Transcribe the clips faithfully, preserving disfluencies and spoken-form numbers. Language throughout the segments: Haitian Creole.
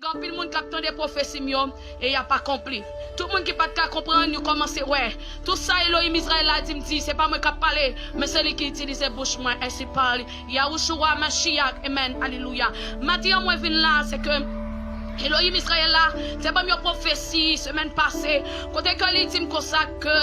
Anpil moun k ap tande pwofesi m yo, e y ap akonpli. Tout moun ki pa t ka konprann, yo kòmanse wè. Tout sa Elohim Izrayèl la di m di, se pa mwen k ap pale, men se li ki itilize bouch mwen, ensi pale. Yahushua Mashiach, amen, alelouya. Maten an mwen vin la, se ke Elohim Izrayèl la te ban m yon pwofesi semèn pase, kote ke li di m konsa ke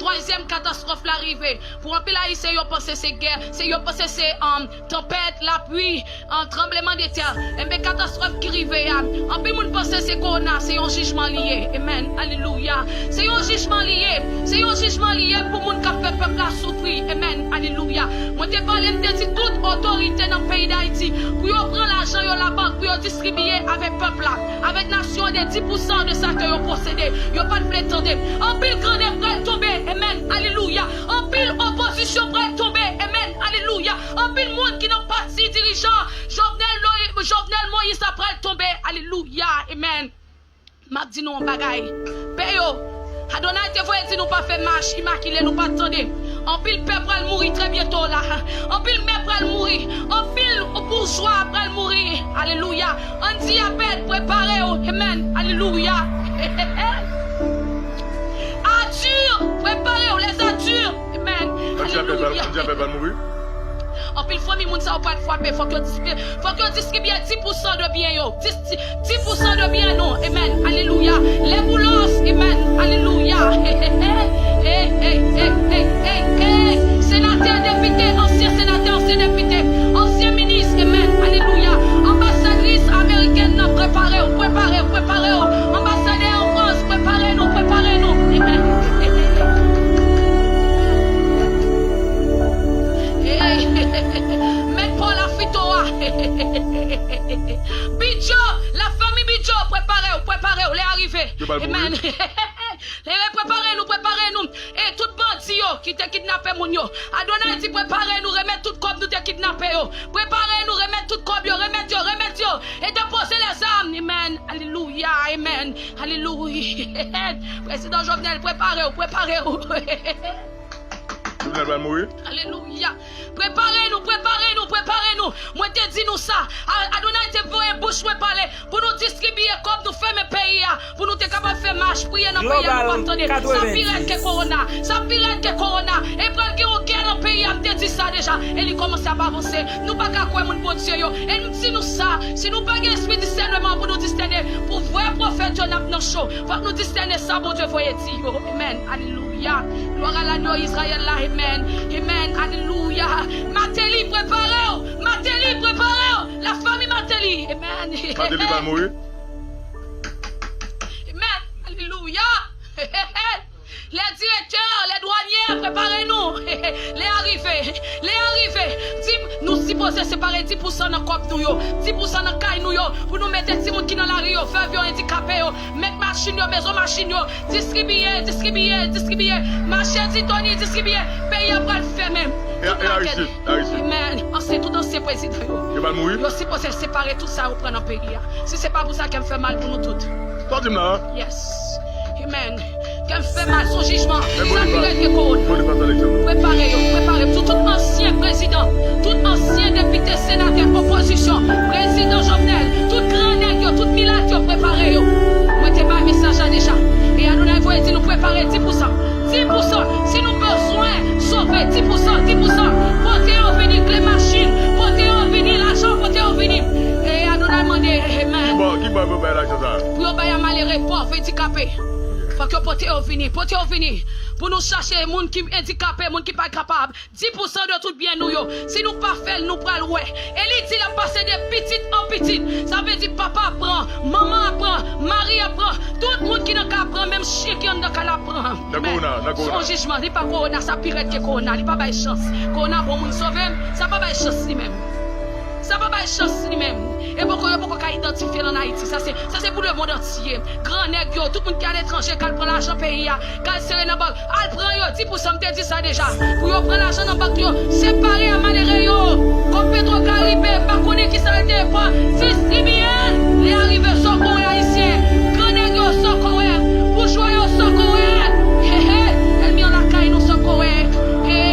twazyèm katastwòf la rive. Pou anpil Ayisyen, yo panse se gè, se, yo panse se, um, tanpèt, lapli, an tranbleman de tè, enben katastwòf ki rive a, anpil moun panse se kowona, se yon jijman li ye. Amen. Alelouya. Se yon jijman li ye. Se yon jijman li ye pou moun k ap fè pèp la soufri. Amen. Alelouya. Mwen te pale, m te di tout otorite nan peyi Dayiti pou yo pran lajan yo labank, pou yo distribiye avèk pèp la, avèk nasyon an de dis pousan de sa ke yo posede. Yo pa t vle tande. Anpil grannèg pral tonbe. Amen. Alelouya. Anpil opozisyon pral tonbe. Amen. Alelouya. Anpil moun ki nan pati dirijan Jovenel, Jovenel Moïse la pral tonbe. Alelouya. Amen. M ap di nou yon bagay. Pè yo, Adonay te voye di nou pa fè mach imakile, nou pa t tande. Anpil pè pral mouri trè byento la. Anpil mè pral mouri. Anpil boujwa pral mouri. Alelouya. Ann di apèl, prepare w. Amen. Alelouya. Adur, prepare w, les adurs. Amen. Ann di apèl pral, alelouya, ann di apèl pral mouri. Anpil fanmi moun sa yo pral frape. Fòk yo distribiye, fòk yo distribiye dis pousan de byen yo. Dis, dis pousan de byen nou. Amen. Alelouya. Les boulos. Amen. Alelouya. Hey, hey, hey, hey, hey, hey, hey. Senatè, depite, ansyen senatè, ansyen depite, ansyen minis. Amen. Alelouya. Anbasadris amerikèn nan, prepare w, prepare w, prepare w. Anbasadè an Frans, prepare nou, prepare nou. Amen. Hey. Met Paul a fito a. Bidjo, la famille Bidjo, prepare w, prepare w, lè a rive. Yo pral mouri. Amen. Lè, prepare nou, prepare nou. E tout bandi yo ki te kidnape moun yo. Adonay di, prepare nou, remèt tout kòb nou te kidnape yo. Prepare nou, remèt tout kòb yo, remèt yo, remèt yo. E depoze lèzam. Amen. Alelouya, amen. Alelouya. Prezidan Jovenel, prepare w, prepare w. Jovenel pral mouri. Alelouya. Prepare nou, prepare nou, prepare nou. Mwen te di nou sa. A-, Adonay te voye bouch mwen pale pou nou distribiye kòb, nou fèmen peyi a, pou nou te kapab fè mach, priye nan peyi a, nou pa tande. Sa pi rèd ke kowona. Sa pi rèd ke kowona. E pral gen yon gè nan peyi a, m te di sa deja. E li kòmanse ap avanse. Nou pa ka kwè moun Bondye yo. E m di nou sa, si nou pa gen espri disèneman pou nou disène, pou vrè pwofèt yo n ap nan cho. Fòk nou disène sa Bondye voye di yo. Amen. Alelouya. Glwa a lagno Izrayèl la. Amen. Amen. Alelouya. Mateli, prepare w. Mateli, prepare w. La famille Mateli. Amen. Mateli pral mouri. Amen. Alelouya. Les directeurs, les douaniers, prepare nou. Lè a rive. Lè a rive. Di m, nou sipoze separe dis pousan nan kòb nou yo, dis pousan nan kay nou yo, pou nou mete timoun ki nan lari yo, vèv yo, andikape yo, met machin yo, mezon machin yo, distribiye, distribiye, distribiye. Mache di Tony, distribiye. Peyi a pral fèmen. Tout makèt. Amen. Ansyen, tout ansyen prezidan yo. Yo pral mouri. Yo sipoze separe tout sa yo pran nan peyi a. Si se pa pou sa, kè m fè mal pou nou tout. Sa w di m la a? Yes. Amen. Kè m fè mal, se yon jijman. Sa pi rèd ke kowona. Prepare yo, prepare yo. Sou tout ansyen prezidan, tout ansyen depite, senatè, opozisyon, prezidan Jovenel, tout gran nèg yo, tout milat yo, prepare yo. Mwen te bay mesaj la deja. E Adonay voye di nou prepare dis pousan. Dis pousan. Si nou bezwen sove, dis pousan, dis pousan. Pote yo vini, kle machin. Pote yo vini, lajan, pote yo vini. E Adonay mande, amen. Ki bò, ki bò pou yo bay lajan sa a? Pou yo bay a malere, pòv, andikape. Fòk yo pote yo vini, pote yo vini. Pou nou chache moun ki andikape, moun ki pa kapab. Dis pousan de tout byen nou yo. Si nou pa fè l, nou pral wè. E li di l ap pase de pitit an pitit. Sa vle di papa ap pran, manman ap pran, mari ap pran. Tout moun ki nan kay ap pran, menm chen ki anndan kay la ap pran. Nan kowona, nan kowona. Se yon jijman, li pa kowona, sa pi rèd ke kowona. Li pa bay chans. Kowona bon moun sove, sa pa bay chans li menm. Sa pa bay chans li menm. E poko, yo poko ka idantifye l ann Ayiti. Sa se, sa se pou lemonn antye. Gran nèg yo, tout moun ki aletranje, k al pran lajan peyi a, k al sere nan bank, al pran yo. Dis pousan, m te di sa deja. Pou yo pran lajan nan bank yo, separe a malere yo. Kòb Petro Karibe, m pa konnen kisa l te pran. Distribiye l. Lè a rive, sa w konn wè ayisyen. Gran nèg yo, sa w konn wè. Boujwa yo, sa w konn wè. He, he. Ènmi an lakay nou, sa w konn wè. He.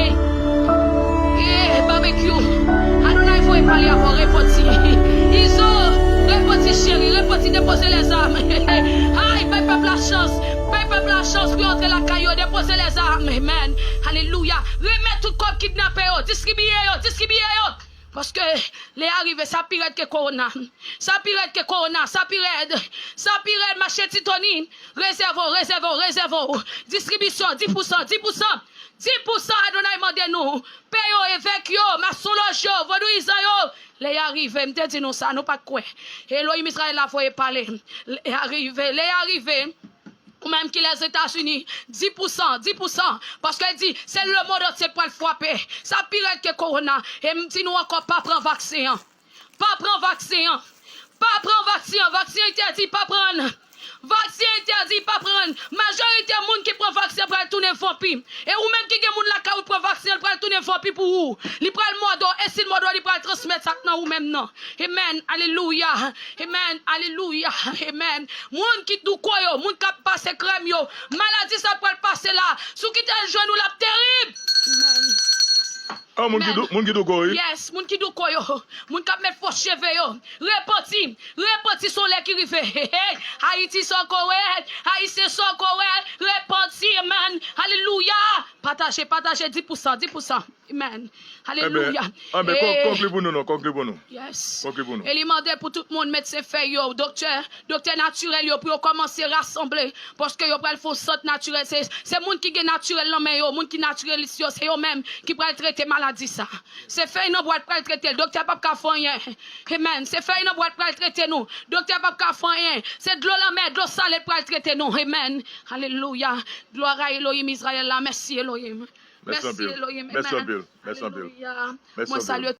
Eh, Babekyou, Adonay voye pale avè w, repanti. Izo, repanti cheri, repanti Depoze lèzam. Ay, bay pèp la chans. Bay pèp la chans pou yo antre lakay yo. Depoze lèzam. Amen. Alelouya. Remèt tout kòb kidnape yo. Distribiye yo. Distribiye yo. Paske lè a rive, sa pi rèd ke kowona. Sa pi rèd ke kowona. Sa pi rèd. Sa pi rèd, mache Titoni. Rezève w, rezève w, rezève w. Distribisyon, dis pousan, dis pousan. Dis pousan, Adonay mande nou. Pè yo, evèk yo, masonlòj yo, vodouyizan yo. Lè y a rive, m te di nou sa, nou pa t kwè. Elohim Izrayèl la voye pale. Lè y a rive, lè y a rive. Ou menm ki Lèzetazini, dis pousan, dis pousan. Paske l di, se lemonn antye k pral frape. Sa pi rèd ke kowona. E m di nou ankò, pa pran vaksen an. Pa pran vaksen an. Pa pran vaksen an. Vaksen entèdi, pa pran. Vaksen entèdi, pa pran. Majorite moun ki pran vaksen pral tounen vanpi. E ou menm ki gen moun lakay ou pran vaksen, l pral tounen vanpi pou ou. Li pral mòde w. E si l mòde w, li pral transmèt sa k nan ou menm nan. Amen. Alelouya. Amen. Alelouya. Amen. Moun ki douko yo, moun k ap pase krèm yo, maladi sa pral pase la. Si w kite l jwenn ou, l ap terib. Amen. Ah, moun ki dou, moun ki douko, wi. Yes, moun ki douko yo. Moun k ap met fo cheve yo. Repanti. Repanti se yon lè ki rive. Hey, hey. Ayiti se yon korèl. Ayisyen se yon korèl. Repanti, amen. Alelouya. Pataje, pataje, dis pousan, dis pousan. Amen. Alelouya. Anben, konkli pou nou non, konkli pou nou. Yes. Konkli pou nou. E li mande pou tout moun, medsen fèy yo, doktè, doktè natirèl yo, pou yo kòmanse rasanble. Paske yo pral fè yon sant natirèl. Se, se moun ki gen natirèl nan men yo, moun ki natirèlis yo, se yo menm ki pral trete maladi sa. Se fèy nan bwa l pral trete l. Doktè p ap ka fè anyen. Amen. Se fèy nan bwa l pral trete nou. Doktè p ap ka fè anyen. Se dlo lanmè, dlo sale l pral trete nou. Amen. Alelouya. Gloire à Elohim Israël la. Mèsi Elohim. Mèsi Elohim. Mèsi anpil. Mèsi anpil. Alelouya. Mwen salye